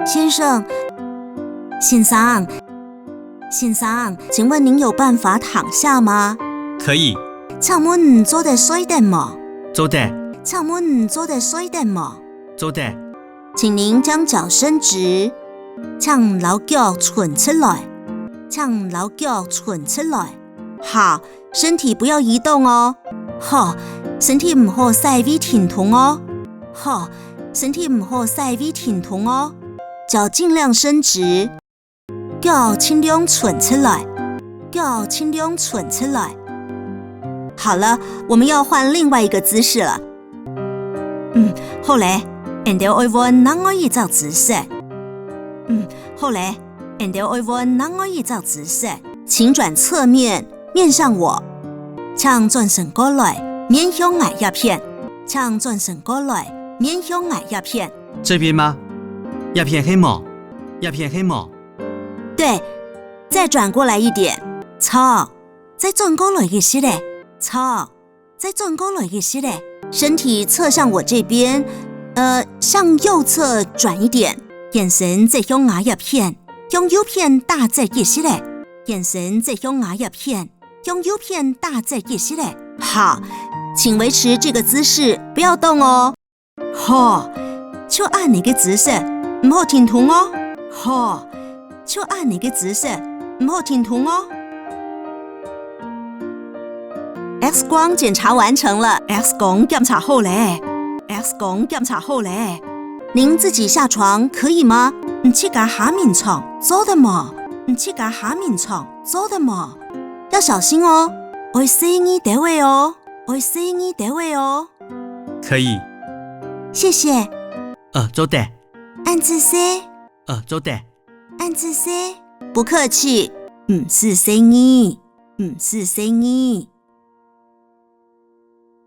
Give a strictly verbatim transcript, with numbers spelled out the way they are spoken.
先生，先生，先生，请问您有办法躺下吗？可以。请问你做得睡得无？做得。请问你做得睡得无？做得。请您将脚伸直，请摎脚伸出来，请摎脚伸出来。好，身体不要移动哦。好，身体毋好徙位停動哦。好，身体毋好徙位停動哦。脚尽量伸直，脚尽量伸出来，脚尽量伸出来。好了，我们要换另外一个姿势了。嗯，好咧，𠊎兜愛換另外一隻姿勢。嗯，好咧，𠊎兜愛換另外一隻姿勢。请转侧面，面向我。请转身过来，面向𠊎這片。请转身过来，面向𠊎這片。这边吗？这片係無？这片係無？对，再转过来一点。错，再转过来一息仔。错，再转过来一息仔。身体侧向我这边，呃，向右侧转一点。眼神再向𠊎這片，向右片打側一息仔。眼神再向𠊎這片，向右片打側一息仔。好，请维持这个姿势，不要动哦。好，就恁呢个姿勢，毋好停動哦。好，就恁呢个姿勢，毋好停動哦。X光检查完成了。X光检查好咧。X光检查好咧。您自己下床可以吗？你自家下眠床做得無？你自家下眠床做得無？要小心哦，愛細義兜仔哦，愛細義兜仔哦。可以。谢谢。呃，做得。恁仔細。呃，做得。恁仔細。不客气。毋使細義，毋使細義。